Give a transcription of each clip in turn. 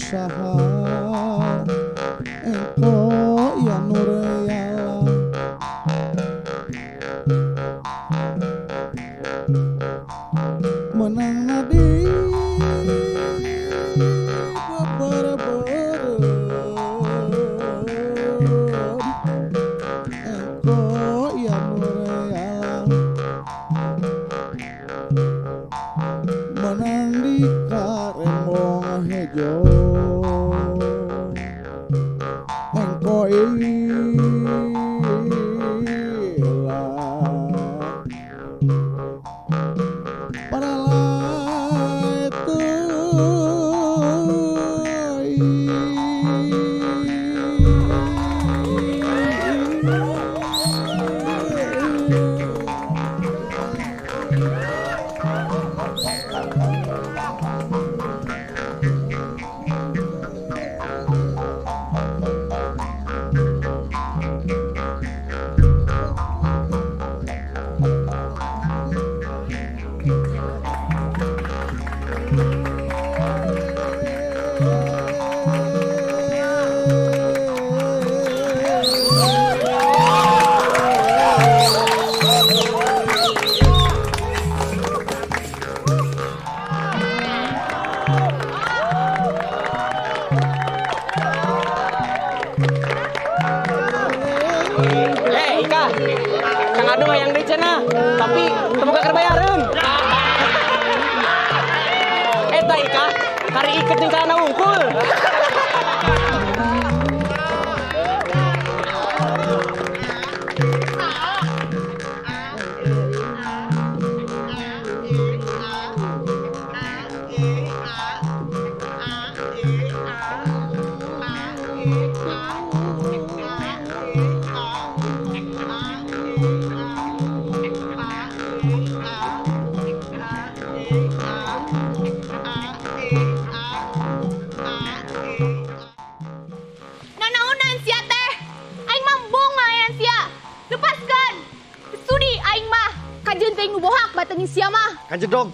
Usaha engko ya nur yala menang di beber-beber engko ya nur yala menang di karembong hejo engko ila paralai Ika, Kang Adu hayang deui cenah, tapi teu boga keur bayareun. Eta Ika, kari iket jeung celana wungkul. Nanaonan sia teh? Aing mah embung ngalayan sia. Lepaskan. Sudi aing mah. Kajeun teuing nu bohak batengin sia mah. Kanjedog,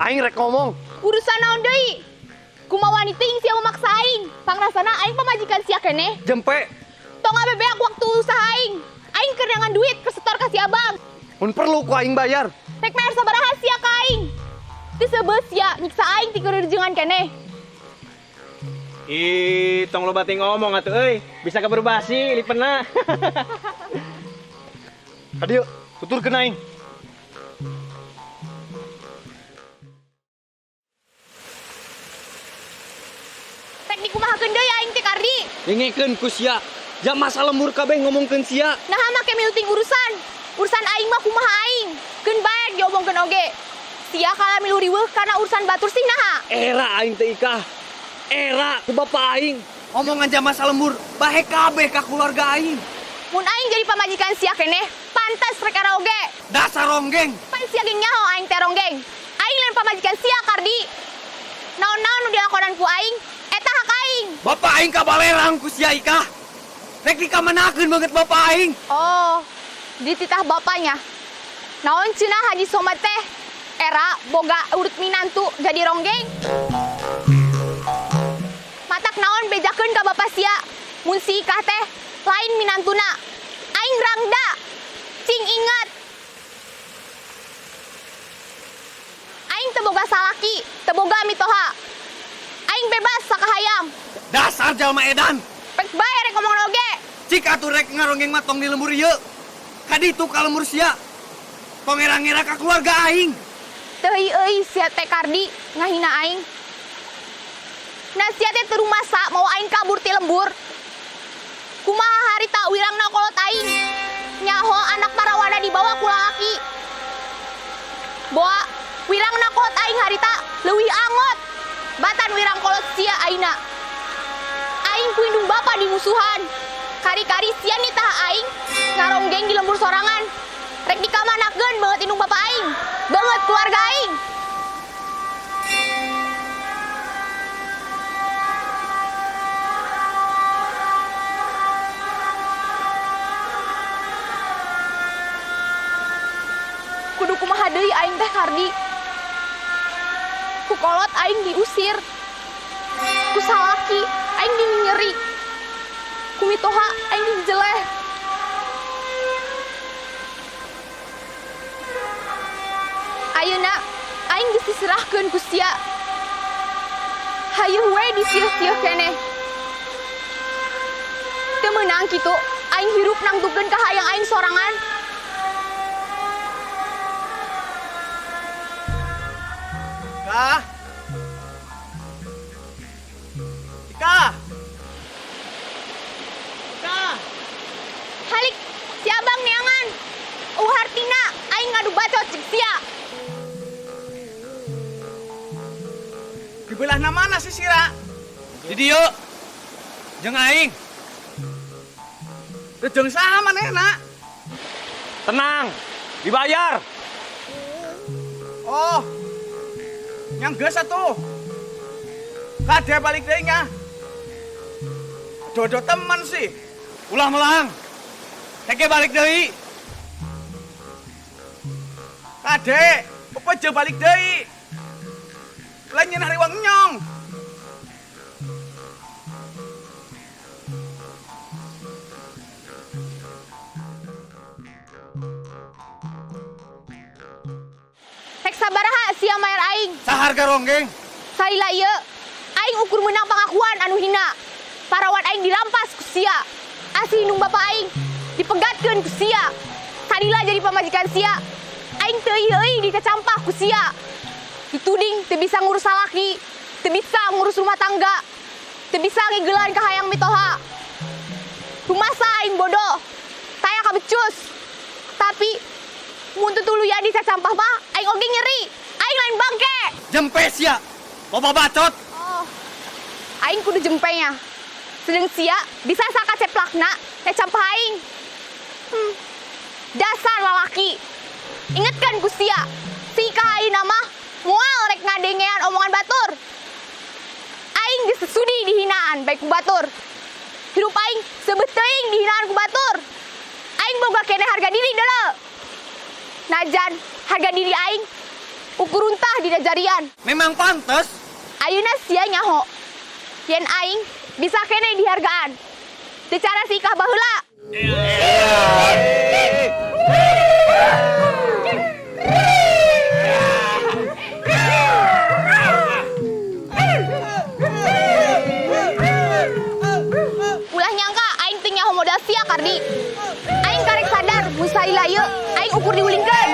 aing rek ngomong. Urusan naon deui? Kumaha wani teuing sia memaksa aing. Pangrasana aing pamajikan sia keneh. Jempe. Tong abebeak waktu usaha aing. Aing keur neangan duit keur setor ka si abang. Mun perlu ku aing bayar. Rek bayar sabaraha sia ka aing? Teu seubeuh sia nyiksa aing ti keur keneh. Ih, tong loba teh ngomong atuh euy. Bisa keburu basi lipenna. Kadieu, tuturkeun aing. Rek dikumahakeun deui aing teh Kardi. Dengekeun ku sia. Jam masa lembur kabeh ngomongkeun sia. Naha make miluting urusan. Urusan aing mah kumaha aing. Keun bae diomongkeun oge. Sia kalah milu riweuh kana urusan batur sih naha. Era aing teh Ika. Era ku bapak aing. Omongan jam masa lembur bahe kabeh ka keluarga aing. Mun aing jadi pamajikan sia keneh, pantas rek era oge. Dasar ronggeng. Pan sia ge nyaho aing teh ronggeng. Aing lain pamajikan sia Kardi. Naon-naon nu dilakonan ku aing, eta hak aing. Bapak aing kabalerang ku sia Ika. Rek dikamanakeun banget bapak aing. Oh, dititah bapaknya. Naon cenah Haji Somad teh? Era boga urut minantu jadi ronggeng. Matak naon bejakeun ka bapak sia. Mun si Ikah teh lain minantuna. Aing rangda. Cing ingat. Aing teu boga salaki, teu boga mitoha. Aing bebas sakahayang. Dasar jalma edan. Pek bae rek ngomong oge. Cik atuh rek ngaronggeng mah tong di lembur ieu. Kaditu ka lembur sia. Tong ngera-ngera ka keluarga aing. Teu euy sia teh Kardi ngahina aing. Nah sia teh teu rumasa mau aing kabur ti lembur. Kumaha harita wirangna kolot aing. Nyaho anak parawana dibawa ku lalaki. Boa wirangna kolot aing harita leuwih angot. Batan wirang kolot sia aina. Aing ku indung bapa dimusuhan. Kari-kari sia nitah aing ngaronggeng di lembur sorangan. Rek dikamanakeun banget indung bapa aing, banget keluarga aing. Kudu kumaha deui aing teh Kardi. Ku kolot aing diusir. Ku salaki aing dinyeri. Ku mitoha aing dijeleh. Ayeuna aing geus diserahkeun ku sia. Hayu we disieuh-sieuh keneh. Teu meunang kitu, aing hirup nangtukeun kahayang aing sorangan. Kah? Ika. Ika. Halik, si abang neangan. Eueuh hartina aing ngadu bacot jeung sia. Di belah mana sih Sira? Di dieu. Jeung aing. Jeung saha manehna? Tenang, dibayar. Oh. Yang geus atuh. Kade balik deui nya. Dodo teman sih. Ulah melang. Teke balik deui. Kade, apa je balik deui? Lain nyeun hariwang nyong. Rek sabaraha sia mayar aing? Saharga ronggeng. Salila ieu, aing ukur meunang pangakuan anu hina. Parawan aing dirampas ku sia. Asih indung bapa aing dipegatkeun ku sia. Salila jadi pamajikan sia. Aing teu euy dicacampah ku sia. Dituding teu bisa ngurus salaki, teu bisa ngurus rumah tangga, teu bisa ngigelan kahayang mitoha. Rumasa aing bodoh, taya kabecus. Tapi mun tutuluyan dicacampah mah aing oge nyeri. Aing lain bangke. Jempe sia. Loba bacot. Oh. Aing kudu jempenya. Sedeng sia bisa sakaceplakna cacampah aing. Dasar lalaki. Ingetkan ku sia, si Ika ayeuna mah moal rek ngadengean omongan batur. Aing geus teu sudi dihinaan bae ku batur. Hirup aing seubeuh teuing dihinaan ku batur. Aing boga keneh harga diri deuleu. Najan harga diri aing ukur runtah dina jarian. Memang pantes. Ayeuna sia nyaho yen aing bisa keneh dihargaan. Teu cara si Ikah baheula. Ulah nyangka aing teu nyaho modal sia Kardi. Aing karek sadar mun salila ieu aing ukur diulingkeun.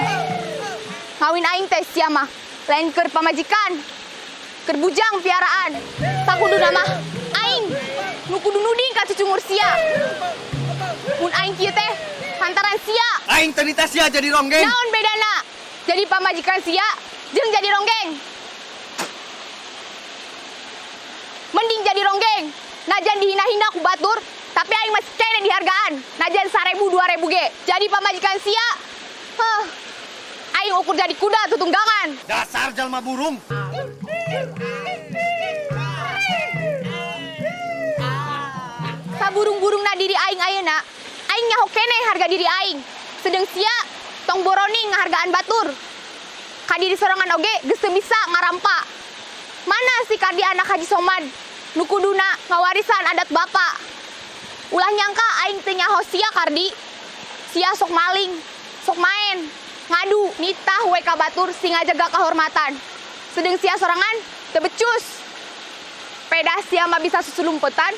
Ngawin aing teh sia mah lain keur pamajikan, keur bujang piaraan. Sakuduna mah aing nu kudu nuding ka cucungur sia. Mun aing kieu teh lantaran sia. Aing teu nita sia jadi ronggeng. Naon bedana jadi pamajikan sia jeung jadi ronggeng? Mending jadi ronggeng. Najan dihina-hina ku batur, tapi aing masih keneh dihargaan. Najan 1000 2000 ge. Jadi pamajikan sia. Heh. Aing ukur jadi kuda tutunggangan. Dasar jalma burung. Saburung-burungna diri aing ayeuna, aing nyaho keneh harga diri aing. Sedeng sia tong boroni ngahargaan batur. Ka diri sorangan oge geus teu bisa ngarampa. Mana si Kardi anak Haji Somad nu kuduna ngawarisan adat bapa. Ulah nyangka aing teu nyaho sia Kardi. Sia sok maling, sok main, ngadu, nitah we ka batur sing ngajaga kahormatan. Sedeng sia sorangan teu becus. Pedah sia mah bisa susulumpetan,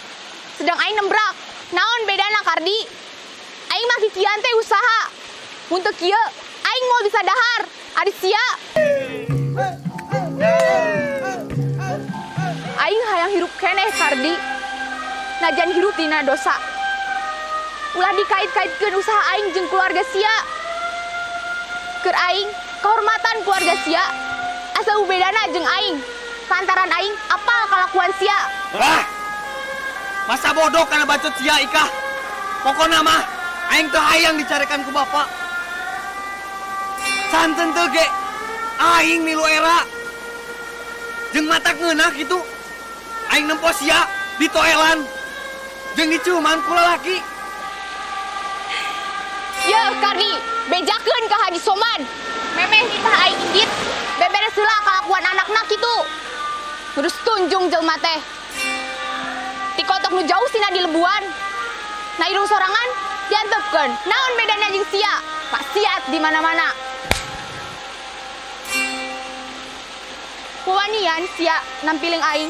sedang aing nembrak. Naon bedana Kardi? Aing mah kikian teh usaha. Mun teu kieu, aing moal bisa dahar. Ari sia. Aing hayang hirup keneh Kardi. Najan hirup dina dosa. Ulah dikait-kaitkeun usaha aing jeung keluarga sia. Keur aing kehormatan keluarga sia asa bedana jeung aing. Lantaran aing apal kalakuan sia. Wah. Masa bodoh karena bacot sia Ika. Pokona mah aing teu hayang dicarekan ku bapak. Santen teu ge aing milu era. Jeung matak ngeunah kitu. Aing nempo sia ditoelan. Jeung diciuman ku lalaki. Yeuh Kardi, bejakeun ka Haji Somad. Memeh nitah aing indit, beberes heula kalakuan anakna kitu. Terus tunjung jelema teh. Dikotok nu jauh sina dilebuan. Na irung sorangan diantepkeun. Naon bedana jeung sia? Maksiat di mana-mana. Wawanian sia nampiling aing.